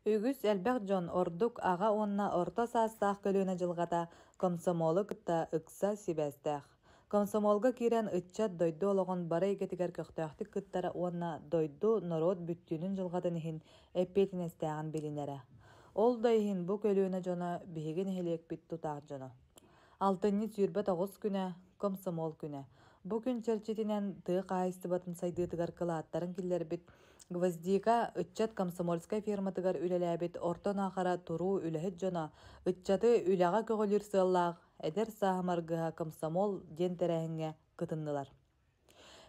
Үгүс элбэх дьон, ордук аҕа уонна орто саастаах көлүөнэ дьылҕата комсомолу кытта ыкса сибээстээх. Комсомолга киирэн ыччат дойду олоҕун бары эйгэтигэр көхтөөхтүк кыттара уонна дойду, норуот бүттүүнүн дьылҕатын иһин эппиэтинэстээҕин билинэрэ. Ол да иһин бу көлүөнэ дьоно биһиги нэһилиэкпит тутаах дьоно. Алтынньы 29 күнэ, Комсомол күнэ. Бу күн чэрчитинэн тыа хаһаайыстыбатын сайдыытыгар кылааттарын киллэрбит Гвоздика ыччат комсомольскай ферматыгар үлэлээбит Орто Наахара туруу үлэһит дьоно ыччаты үлэҕэ көҕүлүүр сыаллаах Эдэр сааһым аргыһа комсомол диэн тэрээһиҥҥэ кытыннылар.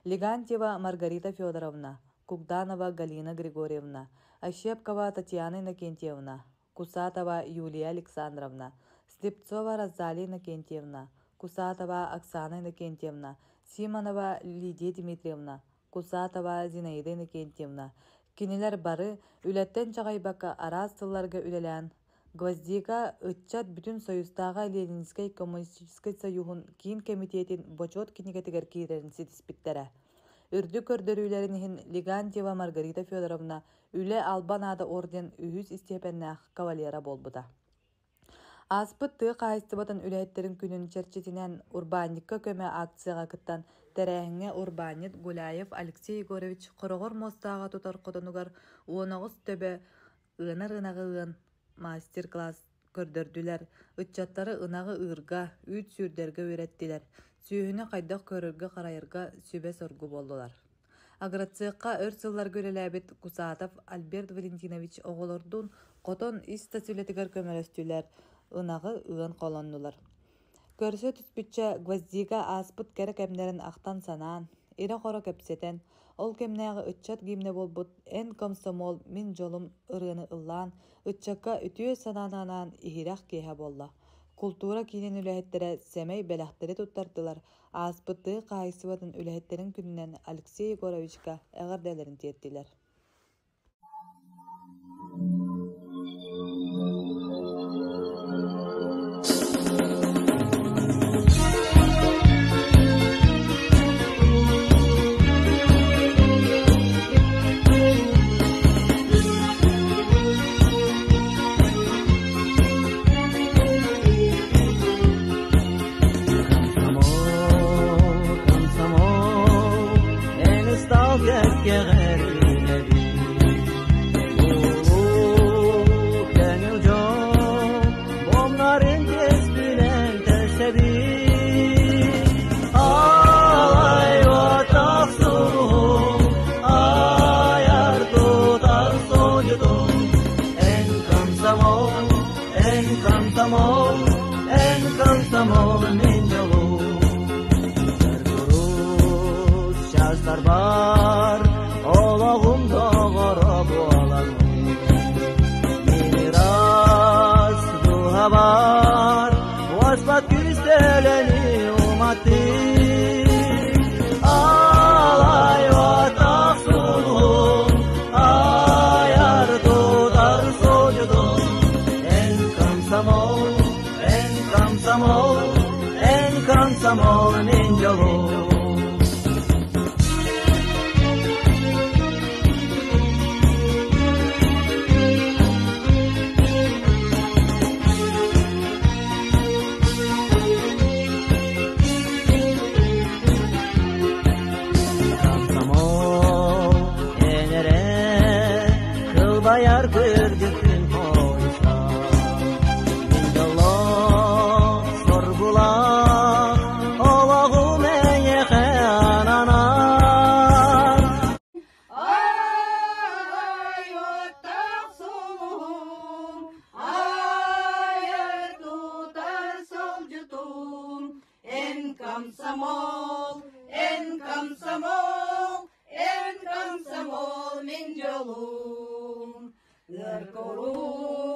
Легантьева Маргарита Федоровна, Кугданова Галина Григорьевна, Ощепкова Татьяна Иннокентьевна, Кусатова Юлия Александровна, Слепцова Розалия Иннокентьевна, Кусатова Оксана Иннокентьевна, Симонова Лидия Дмитриевна, Кусатова Зинаида Иннокентьевна. Кинилэр бары үлэттэн чаҕыйбакка араас сылларга үлэлээн, Гвоздика ыччат Бүтүн Союзтааҕы Ленинскэй коммунистическай союһун киин кэмитиэтин Бочуот кинигэтигэр киирэрин ситиспиттэрэ. Үрдүк көрдөрүүлэрин иһин Легантьева Маргарита Федоровна Үлэ Албан аата орден үһүс истиэпэннээх кавалера буолбута. Ааспыт тыа хаһаайыстыбатын үлэһиттэрин күнүн чэрчитинэн Урбаанньыкка көмө акцияҕа кыттан, тэрээһиҥҥэ урбаанньыт Гуляев Алексей Егорович хороҕор муостааҕа тутар хотонугар 18 төбө ыанар ынаҕы ыан мастер-класс көрдөрдүлэр, ыччаттары ынаҕы ыырга, үүт сүүрдэргэ үөрэттилэр, сүөһүнү хайдах көрөргө-харайарга сүбэ-соргу буоллулар. Агроцехха өр сылларга үлэлээбит Кусатов Альберт Валентинович оҕолордуун хотон ис-тас үлэтигэр көмөлөстүлэр, ынаҕы ыан холоннулар. Көрсө түспүччэ Гвоздика ааспыт кэрэ кэмнэрин ахтан-санаан, ирэ-хоро кэпсэтэн, ол кэмнээҕи ыччат гимнэ буолбут «Эн комсомол, мин дьолум» ырыаны ыллаан, ыччакка үтүө санааны анаан иһирэх киэһэ буолла. Култуура киинин үлэһиттэрэ сэмэй бэлэхтэри туттардылар, ааспыт тыа хаһаайыстыбатын үлэһиттэрин күнүнэн Алексей Егоровичка эҕэрдэлэрин тиэртилэр. Комсомол, комсомол, эн ыстал кэккэҕэр үлэлиир. Улуу көҥүл дьон бомнарын түспүнэн тэсэбит. Алай отах сулуһум, айар тутар содьутум. Эн комсомол, эн комсомол, эн комсомол мин дьолум. Курус чаастар бар, олоҕум доҕоро буоламмын. Мин ыраас дууһабар, уоспат күүстэлэни уматтым. Алай отах сулуһум, айар тутар содьутум. Эн комсомол, эн комсомол, эн комсомол мин дьолум. Комсомол эн эрэ кылбайар күрдүкүн хойса Мин дьоллоох соргулаах олоҕум эйиэхэ ананар Ай оттах сулуһум, айар тутар сылдьытум, эн комсомол, эн комсомол, эн комсомол мин дьолум. Ыр курус.